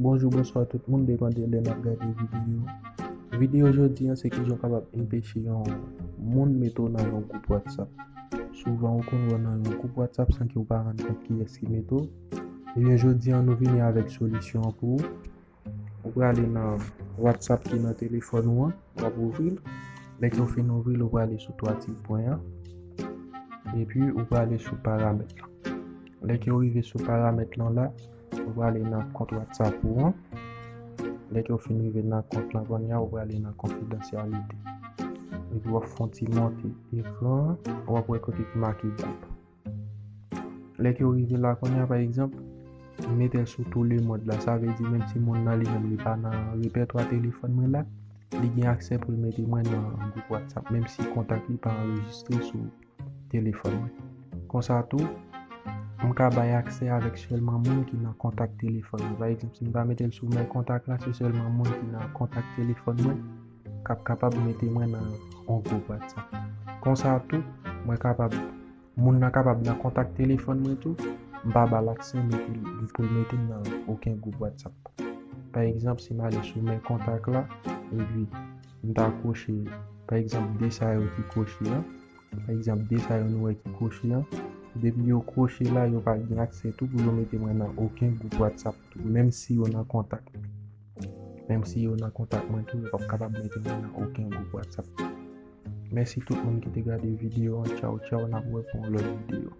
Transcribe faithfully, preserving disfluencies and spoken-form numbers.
Bonjou, bonswa tout moun, depann de lè n ap gade videyo. Videyo jodi an se kijan w kapab enpeche yon moun mete w nan yon gwoup WhatsApp. Souvan ou konn wè nan yon gwoup WhatsApp san ke w pa rann kont kiyès ki mete w. Ebyen jodi an nou vini avèk solisyon an pou ou. Ou prale nan WhatsApp ki nan telefòn ou an, w ap ouvri l. Lè ke w fin ouvri l, ou prale sou twa ti pwen an. Epi ou prale sou paramèt lan. Lè ke w rive sou paramèt lan la, ou prale nan kont WhatsApp ou an. Lè ke w fin rive nan kont lan kounye a, ou prale nan konfidansyalite. Epi w ap fè yon ti monte ekran an, w ap wè kote ki make gwoup. Lè ke w rive la kounye a, pa egzanp, m mete l sou tout le mond la. Sa vle di, menm si moun nan li menm li pa nan repètwa telefòn mwen la, li gen aksè pou l mete mwen nan gwoup WhatsApp, menm si kontak li pa anrejistre sou telefòn mwen. Konsa tou, m ka bay aksè avèk sèlman moun ki nan kontak telefòn mwen. Pa egzanp, si m ta mete l sou men kontak la, se sèlman moun ki nan kontak telefòn mwen k ap kapab mete mwen nan yon gwoup WhatsApp. Konsa tou, mwen kapab, moun nan kapab nan kontak telefòn mwen tou, m pa ba l aksè mete l, pou l mete m nan okenn gwoup WhatsApp. Pa egzanp, si m ale sou men kontak la, epi m ta kwoche, pa egzanp, de sa yo ki kwoche an, pa egzanp, de sa yo nou wè ki kwoche an, depi yo kwoche la, yo pa gen aksè tou pou yo mete mwen nan okenn gwoup WhatsApp tou, menm si yo nan kontak. Menm si yo nan kontak mwen tou, yo p ap kapab mete mwen nan okenn gwoup WhatsApp. Mèsi tout moun ki te gade videyo an. Tchaw, tchaw, n ap wè pou yon lòt videyo.